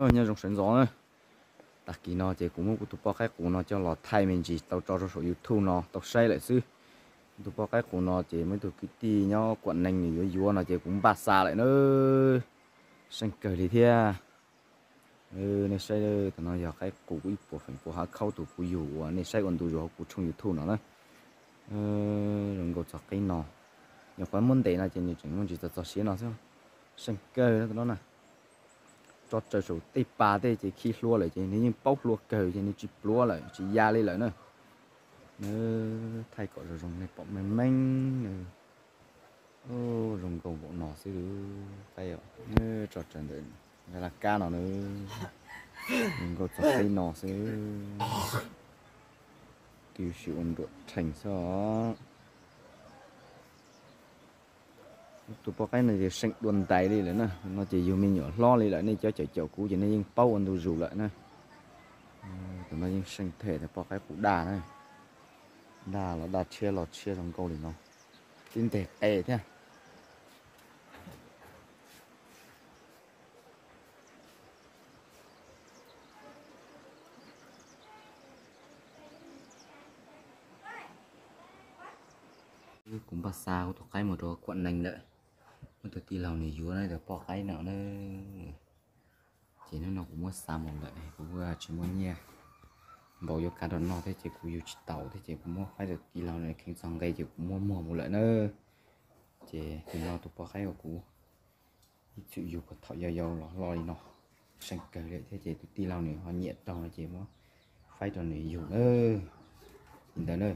Nyob zoo sawv ntxov na. Tag kis no ces kuv muab kuv tus poj qaib qus no coj los thaij me ntsis tau tso rau saum YouTube no tau saib lawm xwb. Kuv tus poj qaib qus no ces muaj ib tug kwv tij nyob Kuam Neeg nws yuav yuav no ces kuv npaj xa lawm na. Seej kawg li thiab. Nej saib, tus no yog qaib qus kuv ib puas feem pua hav khaub tus kuv yug uas nej saib ua ntu zus hauv kuv tshooj YouTube no na. Zoo nkauj txog qib no. Nyuam qhuav muab ntes no ces nws tseem muaj ntsis txog txog siav no xwb. Seej kawg na tus no na. Tso raws saum tej pas tej ces khi hlua lawm ces nws yeej paub hlua kawg ces nws tsis pluav lawm tsis ya li lawm na. Thaij kom zoo zoo nej pom meej meej. Zoo nkauj npaum no xwb. Qaib tso raws ntawm laj kab no na. Zoo nkauj txog qib no xwb. Twb tsis ua nruam rhees xwb os. Tus poj qaib no ces seej dua ntais li lawm na. No ces yug me nyuam hlob li lawm, nej cov caum caum kuv ces nej yeej paub ua ntu zus lawm na. Tus no yeej seej them tias poj qaib qus daj na. Daj los daj tshiab los tshiab zoo nkauj li no. Tib nteg qe thiab. Kuv npaj xa kuv tus qaib mus rau Kuam Neeg lawm. Muaj tus tij laug nws yuav na tus poj qaib no na. Ces hnub no kuv muab xa mus lawm, kuv tsis muaj nyiaj npaum yuav kav rau noj thiab ces kuv yug tsis taus thiab ces kuv muab faib rau tij laug nws kheev txog nqe ces kuv muab muag mus lawm na. Ces tus no tus poj qaib uas kuv ib txwm yug puag thaum yau yau los hlo li no, seej kawg li thiab ces tus tij laug nws ho nyiam raug no ces muab faib rau nws yug na. Li ntawd na.